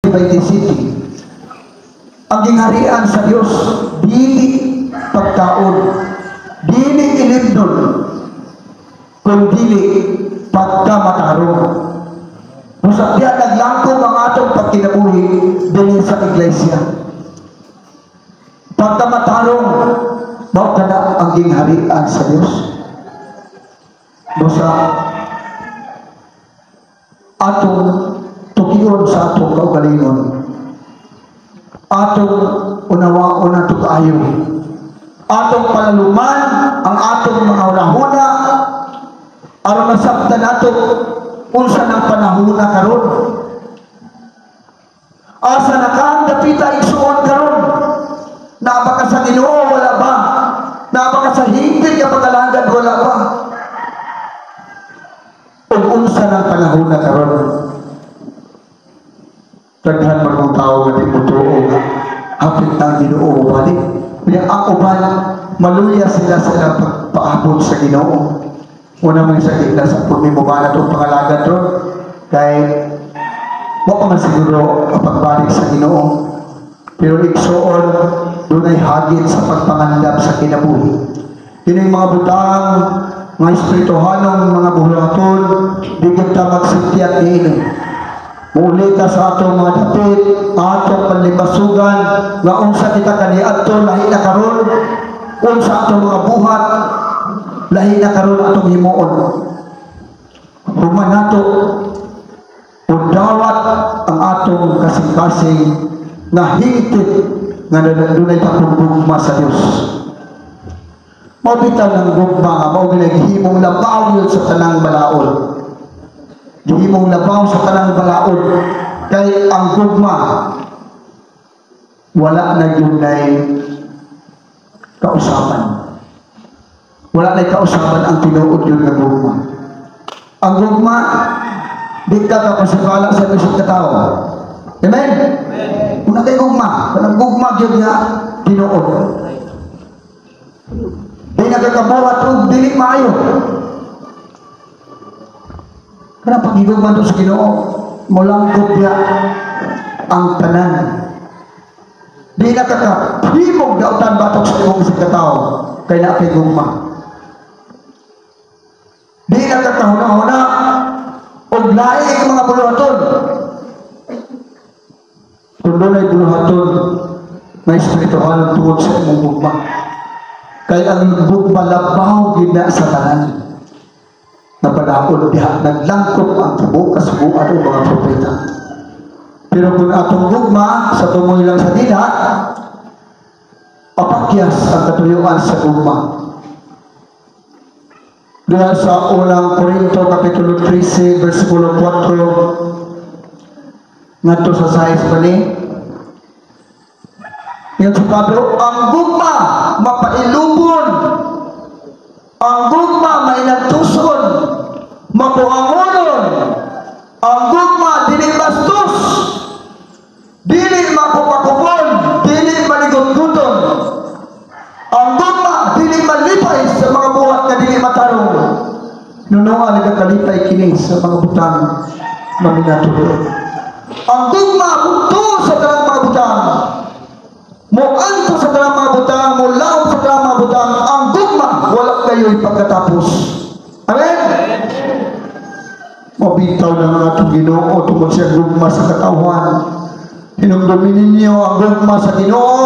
2027. Ang gingharian sa Dios dili pagkaon, dili ilimnon, kun dili pagkamatarong. Busa diya naglangkob ang atong pagkinabuhi dinhi sa iglesia. Pagkamatarong, mao kana ang gingharian sa Dios. Busa atong tukion sa atong kaugalingon, atong unawaon ato kaayo, atong palaluman ang atong mga hunahuna aron masabtan nato unsa nang panahona karon, asa na ka ang dapita, igsuon, karon. Naa ba ka sa Ginoo, wala ba? Naa ba ka sa hingpit nga pag-alagad, wala ba? Ug unsa nang panahona karon? Daghan man mga tao nga di motuo nga hapit na ang Ginoo balik. Kaya ang uban, maluya sila sa ilang pagpaabot sa Ginoo. Una man sa gitna sa pagmimubana itong pangalagad ron, kay wa pa man siguro ang pagbalik sa Ginoo. Pero igsuon, dunay hagit sa pagpangandam sa kinabuhi. Kining mga butang, mga espirituhanong mga buhaton, di kita magsintiat niini. Muli ta sa atong mga dapit, atong panlimbasugan, nga unsa kita kaniadto, lahi na karon, unsa atong mga buhat, lahi na karon atong himuon. Human nato, udawat ang atong kasing-kasing nga hingpit nga dunay takong gugma sa Dios. Mao bitaw ng gugma nga mao gihimong labaw yun sa tanang balaod. Gihimong labaw sa tanang balaod kay ang gugma wala na gyud nay kausaban. Wala na kausaban ang tinuod yun nga gugma. Ang gugma, di ka kapasibala sa isang katao. Amen? Kung kay gugma, kanang gugma gyud nga tinuod. Di nagkakabuhat og dili maayo. Kana pagigugma to sa Ginoo, molangkob niya ang tanan. Di nakakahimog dautan batok sa imong isang katao kay naa kay gugma. Di nakakahuna-huna og laing mga buluhaton. Kung dunay buluhaton, may espirituhanon tungod sa imong gugma. Kay ang gugma labaw gid na sa tanan. Napadaon diha naglangkob ang tibuok kasuguan o mga propeta. Pero kung atong gugma sa tumoy lang sa dila, apakyas ang katuyuan sa gugma. Diha sa Unang Korinto Kapitulo 13 versikulo 4 ngadto sa 6 ba ni? Yung si Pablo, ang gugma mapailubon, ang gugma mainantuson, mapuangonon, ang gugma dili bastos, dili mapupakupon, dili maligot-guton, ang gugma dili malipay sa mga buhat nga dili matarong. Nunoa nagkakalipay kini sa mga butang maminatulo. Ang gugma mutuo sa tanang mga butang, moanto sa tanang mga butang, molaom sa tanang mga butang. Ang gugma wala kayo'y pagkatapos. Amen? Mabitaw na mga atong Ginoo tungod sa gugma sa katawhan. Hinumdumin ninyo ang gugma sa Ginoo.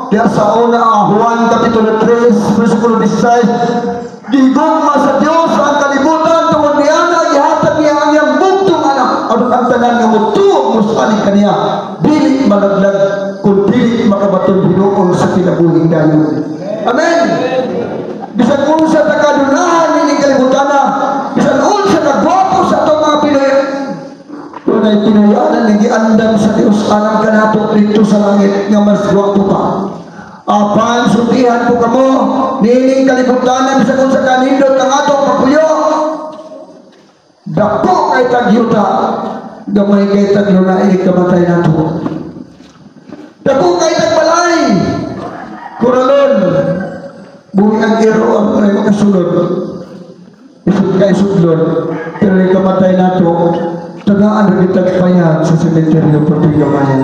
Diya sa una, Juan Kapitulo 3, versikulo 16, gigugma sa Dios ang kalibutan tungod niana gihatag niya ang iyang bugtong anak aron ang tanan nga motuo mosalig kaniya dili malaglag kun dili makabaton hinuon sa kinabuhing dayon. Amen. Bisan unsa ta kadunahan nining kalibutana, bisan unsa ka gwapo sa atong mga Pinoy, dunay Pinoyanan nga giandam sa Dios alang kanato dito sa langit nga mas gwapo pa. Apan sultihan ko kamo niining kalibutanan, bisan unsa kanindot ang atong papuyo, dako kay tagyuta, gamay kay tagluna inig kamatay nato. Dako kay tagbalay, kuralon, buhi ang ero ang may makasulod, isud kay sudlon, pero yung kamatay nato. Tagaan na kitag payag sa sementeryo pati gamayan.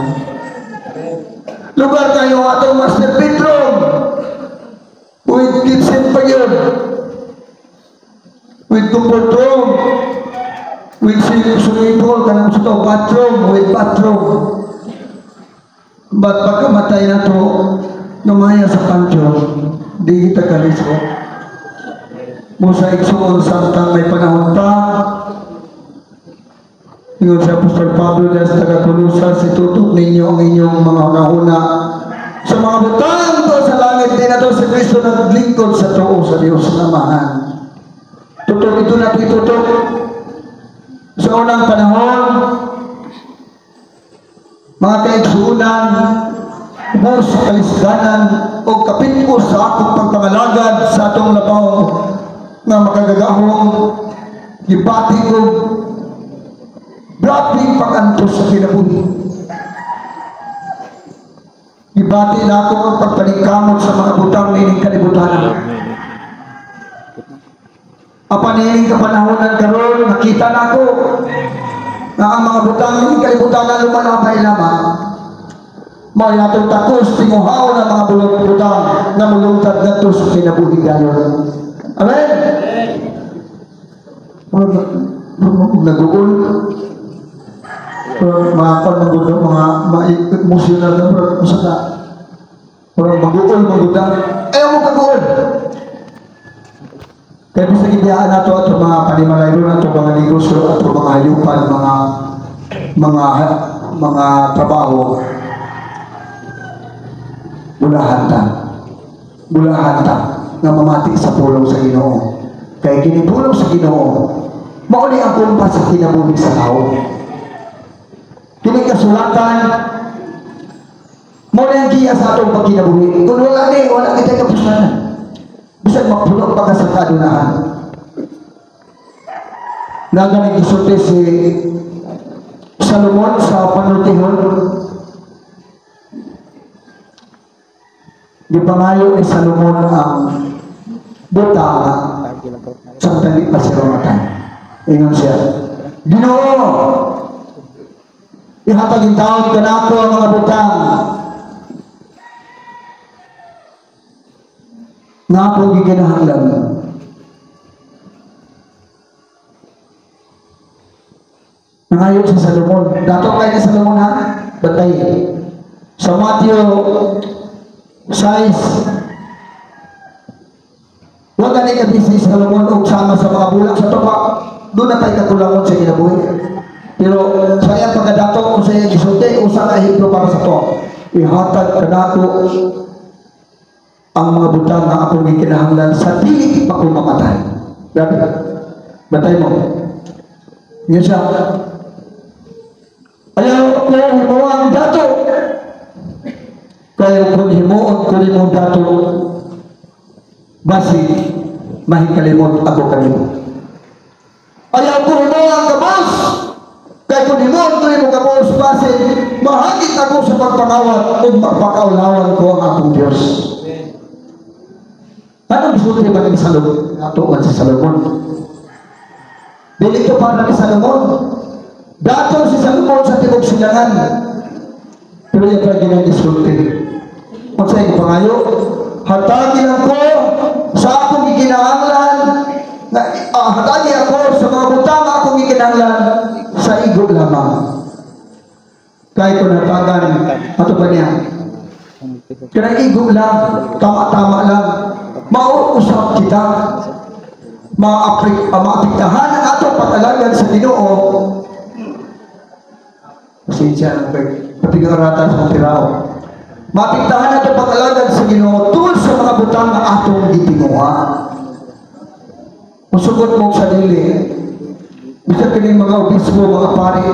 Lugar kayo atong master bedroom with kitchen pa yun, with comfort room, with swimming pool, kanang sa to, bathroom, with bathroom. But pagkamatay na to, numaya sa pantheon, di kita kalisod. Musa igsuon samtang may panahon pa. Ingon si Apostol Pablo sa taga-Kolosas, itutok ninyo ang inyong mga hunahuna sa mga butang to sa langit din na to si Kristo naglingkod sa tuo sa Diyos na Amahan. Tutok ito na itutok. Sa unang panahon, mga kaigsuunan, ubos sa kalisdanan o kapit ko sa akong pagpangalagad sa atong labaw nga makagagahong gibati ko grabing pag-antos sa kinabuhi. Gibati na ako ang pagpaningkamot sa mga butang nining kalibutan. Apan nining kapanahonan karon, nakita na ako na ang mga butang nining kalibutan na lumalabay lamang. Mao atong takos tinguhaw ng mga butang na mulungtad ngadto sa kinabuhi dayon. Amen. Naguol mga kon magulo, mga emotional na usa ka pero maguol maguda ayaw mo kaguol kaya bisag ibiyaan nato ato mga panimalayro nato mga negosyo ato mga hayupan mga trabaho bulahan ta nga mamati sa pulong sa Ginoo kay kini pulong sa Ginoo mao ni ang kumpas sa kinabuhi sa tao. Kini kasulatan mao ni ang giya sa atong pagkinabuhi. Kung wala ni, wala kita'y kapuslanan. Bisag magpulong pa ka sa kadunahan. Naganing gisulti si Salomon sa panultihon. Gipangayo ni Salomon ang butang samtang di pa siya mamatay. Ingon siya, Ginoo, ihatag intawon kanako ang mga butang nga ako gikinahanglan. Nangayo si Salomon. Dato kay ni Salomon ha? Batay. Sa Matthew 6, huwag ka ni si Salomon og sama sa mga bulak sa tupa. Doon na tayo kakulangon sa kinabuhi. Pero sa iyang pagkadato o sa iyang gisulti, usa ka ehemplo para sa to. Ihatag kanako ang mga butang na akong gikinahanglan sa dili pa ko mamatay. Grabe. Batay mo. Yan siya. Ayaw ko himuang dato. Kaya kung himuon ko nimong dato, basi mahikalimot ako kanimo. Ayaw ko himuang kabos. Kaya kung himuon ko nimong kabos, basi mahagit ako sa pagpangawat ug magpakaulawan ko ang akong Diyos. Anong gisulti ba ni Salomon? Atuan si Salomon. Dili ko para ni Salomon. Dato si Salomon sa tibok silangan. Pero yung pa ginang-isulti. Unsa iyang pangayo? Hatagi ako sa akong gikinahanglan, hatagi ako sa mga butang akong gikinahanglan sa igo lamang. Kahit kung natagan, ato pa niya. Kanang igo lang, tama-tama lang. Mauusap kita, maapektahan ang atong pag-alagad sa Ginoo. Pasensya na, patigaratan sa tirao. Maapektahan atong pag-alagad sa Ginoo tungod sa mga butang nga atong gitinguha. Musugot mo sa dili. Bisan kining mga obispo, mga pari,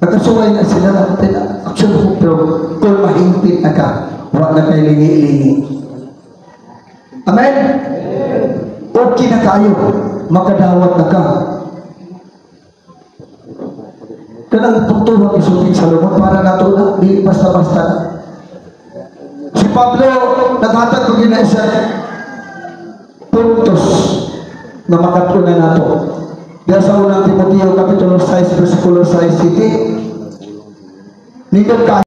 nagkasuway na sila natin. Action ko, pero kung mahingpit na ka, wala na kay lingi-lingi. Amen? Okay na kayo, makadawat na ka. Kanang tungtuhang isuting Salomon para nato na, di basta-basta na. Si Pablo, naghatag ko gina isa puntos na makatuna nato. Diya sa Unang Timoteo, Kapitulo 6, versikulo 6, 7. Nindot ka.